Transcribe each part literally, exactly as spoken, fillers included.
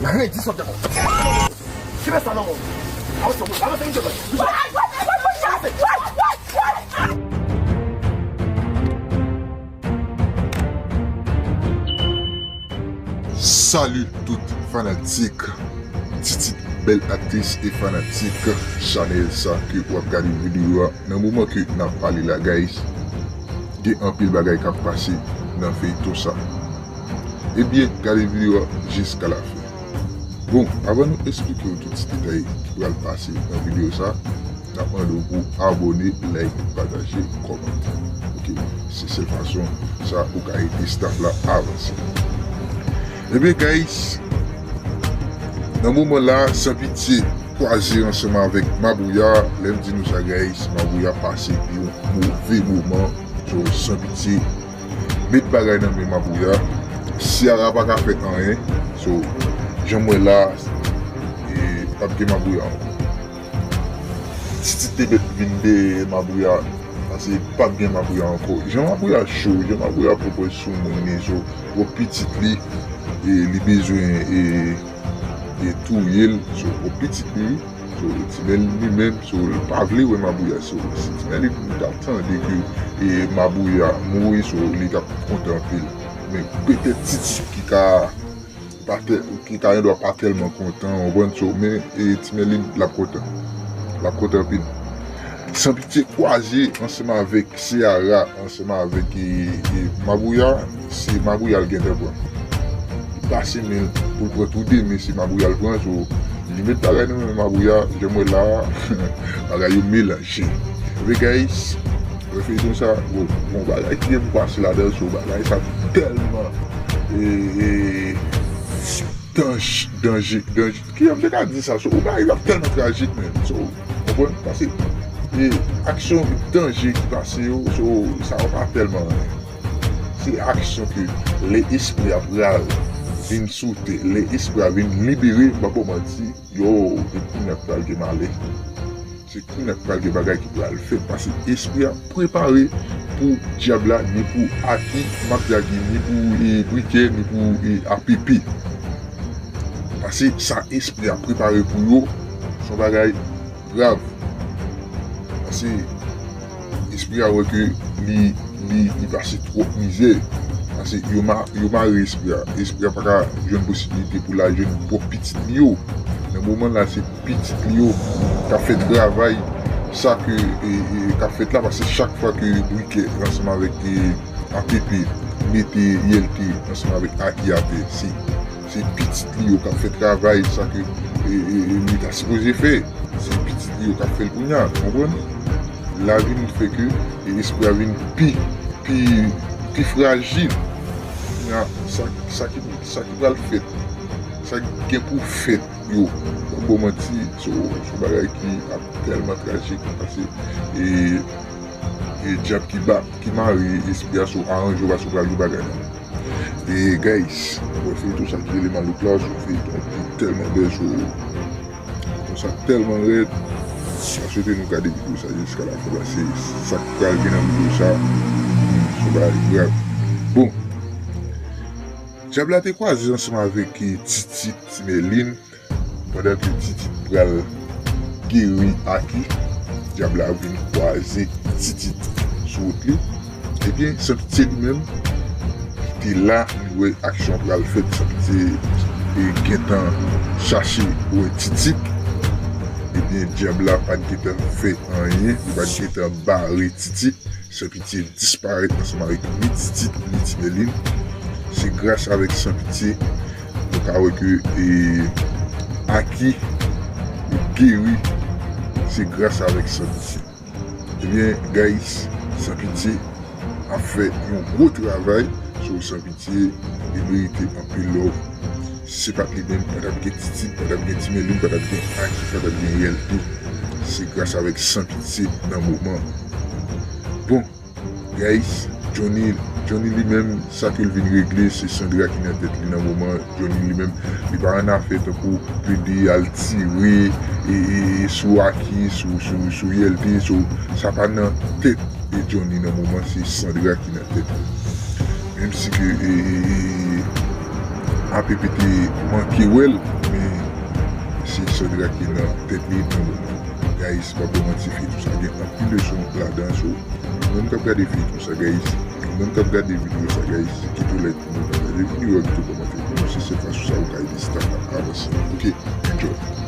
Redi sòt ankò. Kenbe sa nan men w. Avanse, avanse, avanse. Salut tout fanatik Titit, bèl aktris e fanatik chanèl sa ke w ap gade videyo a. Nan moman ke n ap pale la, guys, gen anpil bagay k ap pase nan feyton sa. Ebyen, gade videyo a jiska lafen. Bon, avan nou esplike w tout ti detay ki pral pase nan videyo sa, n ap mande w pou abòne, like, pataje, kòmante. Oke, se sèl fason sa ou ka ede staff la avanse. Ebyen, guys, nan moman la, Sanpitye kwaze ansanm avèk Mabouya. Lè m di nou sa, guys, Mabouya pase yon move moman. So, Sanpitye met bagay nan men Mabouya. Ciara pa ka fè anyen. So, jan m wè la, e, p ap gen Mabouya ankò. Titi te mèt vin dèyè Mabouya, paske p ap gen Mabouya ankò. Jan Mabouya cho, jan Mabouya pran pòz sou moun li, so, twòp pitit li, e, li bezwen, e, e touye l, so, twòp pitit li, so, Ti Mèlin li menm, so, li pa vle wè Mabouya, so, si Ti Mèlin t ap tande ke, e, Mabouya mouri, so, li t ap kontan anpil. Men petèt Titi ki ka pa tè-, ki ka gen dwa pa tèlman kontan, w konprann, so, men, e, Ti Mèlin, l ap kontan. L ap kontan anpil. Sanpitye kwaze ansanm avèk Ciara, ansanm avèk, e, e, Mabouya, se Mabouya l gentan pran. Li pase men l pou l pran tou de men, se Mabouya l pran, so, li met bagay nan men Mabouya, jan m wè la, bagay yo melanje. Ebyen, guys, wè feyton sa, bon, bon, bagay ki gen pou pase ladan, so, bagay sa tèlman, e, e, danj-, danje, danje. Ki jan m te ka di sa? So, ou bagay la tèlman trajik, men. So, w konprann? Paske, e, aksyon danje ki pase yo, so, sa yo pa tèlman anyen. Se aksyon ke lè espri a pral vin sou tè, lè espri a vin libere, m p ap ba w manti, yo, e kounye a pral gen malè. Se kounye a pral gen bagay ki pral fèt, paske espri a prepare pou dyab la, ni pou Aki, m ap di Aki, ni pou, e, Brikè, ni pou, e, A P P. Paske sa espri a prepare pou yo, se yon bagay grav. Paske espri a wè ke li, li, li pase twòp mizè. Paske yo ma-, yo mare espri a. Espri a pa ka jwenn posiblite pou l al jwenn pwòp pitit li yo. Nan moman la, se pitit li yo k ap fè travay sa ke, e, e, k ap fèt la, paske chak fwa ke Brikè ansanm avèk, e, A P P mete Y L T ansanm avèk Aki atè, se, se pitit li yo k ap fè travay sa ke, e, e, e, li ta sipoze fè. Se pitit li yo k ap fè l kounye a, w konprann? La vin fè ke, e, espri a vin pi, pi, pi frajil. Kounye a, sa, sa ki, sa ki pral fèt, sa ki gen pou fèt, yo, m p ap ba w manti, se yon, se yon bagay ki ap tèlman trajik, paske, e, e dyab ki ba, ki mare espri a, so, aranje w, paske w pral gen bagay nan men. E, guys, wè feyton sa ki rele Malouk la, se yon feyton ki tèlman bèl, so, feyton sa tèlman rèd. M swete nou gade videyo sa jiska lafen, paske sa k pral gen nan videyo sa, se yon bagay grav. Bon, dyab la te kwaze ansanm avèk, e, Titit, Ti Mèlin, pandan ke Titit pral geri Aki, dyab la vin kwaze Titit sou wout li. Ebyen, Sanpitye li menm, ki te la, li wè aksyon pral fèt, Sanpitye, e, gentan chache wè Titit. Ebyen, dyab la pa t gentan fè anyen, li pa t gentan bare Titit. Sanpitye disparèt ansanm avèk ni Titit, ni Ti Mèlin. Se gras avèk Sanpitye nou ka wè ke, e, Aki geri. Se gras avèk Sanpitye. Ebyen, guys, Sanpitye ap fè yon gwo travay. So, Sanpitye, li merite anpil love. Si se pa t li menm, pa t ap gen Titit, pa t ap gen Ti Mèlin, pa t ap gen Aki, pa t ap gen Y L T. Se gras avèk Sanpitye nan moman. Bon, guys, Johnny, Johnny li menm, sa ke l vin regle, se Sandra ki nan tèt li nan moman. Johnny li menm, li pa annafè tankou plede al tire, e, e, e sou Aki, sou, sou, sou Y L T, so, sa pa nan tèt e Johnny nan moman, se Sandra ki nan tèt li. Menm si ke, e, e, e, Pepe te manke wè l, men se Sandra ki nan tèt li nan moman. Guys, pa pou manti, feyton sa gen anpil leson ladan, so nou menm k ap gade feyton sa, guys, nou menm k ap gade videyo sa, guys, kite like pou nou, pataje videyo a, kite kòmantè pou nou, se sèl fason sa ou ka ede staff la avanse. Ok, enjoy.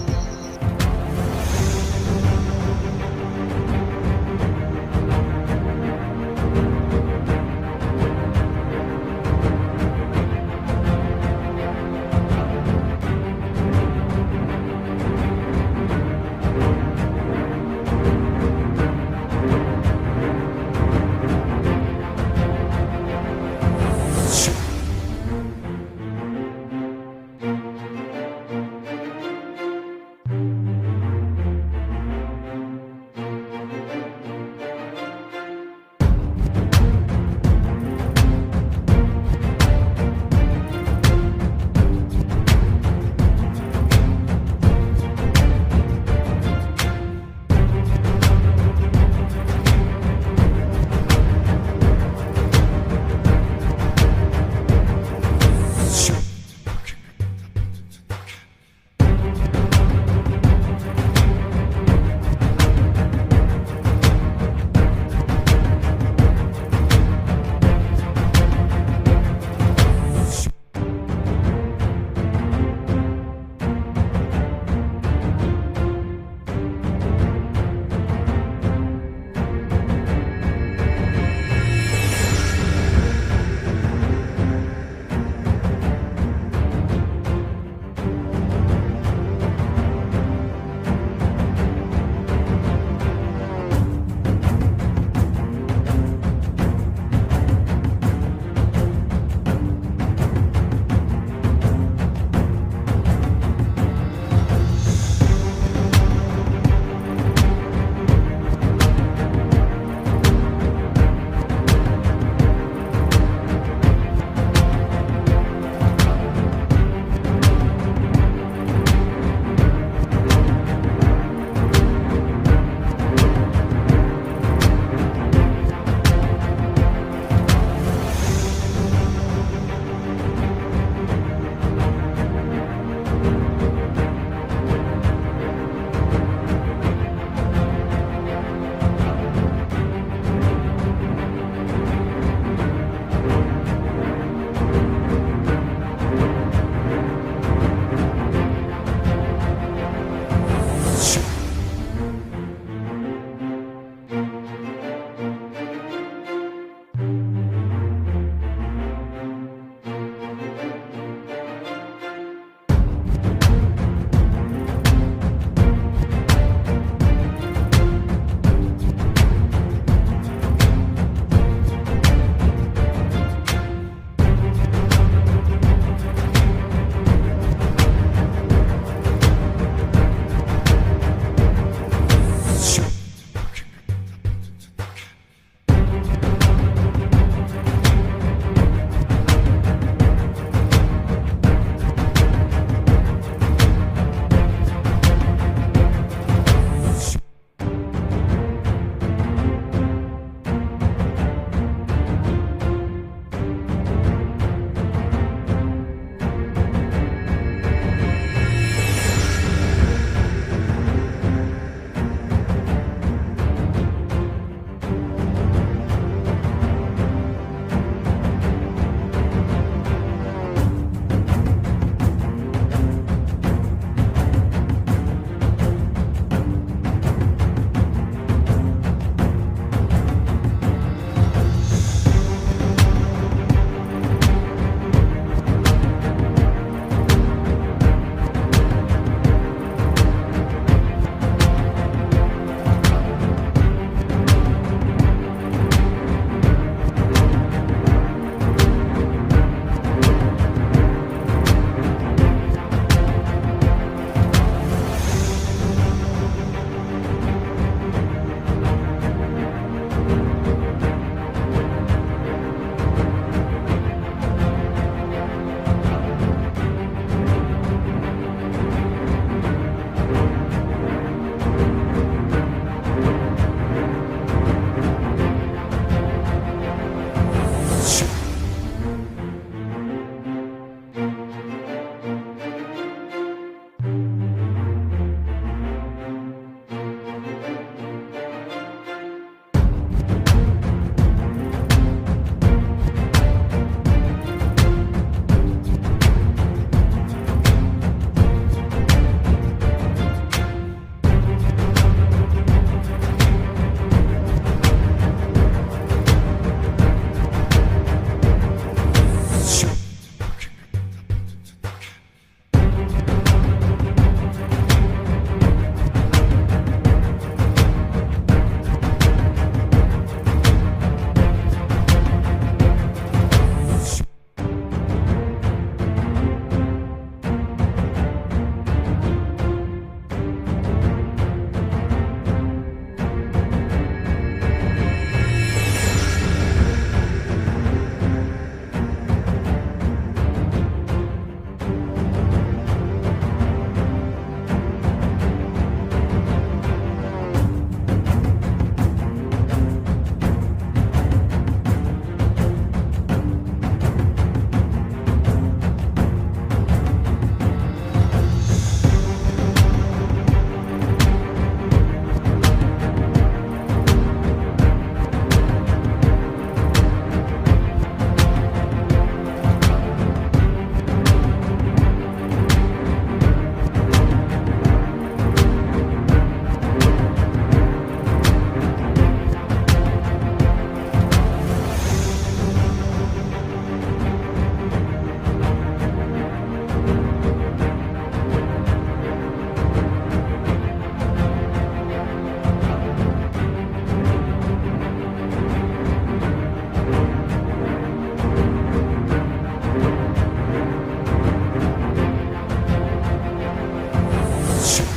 Sou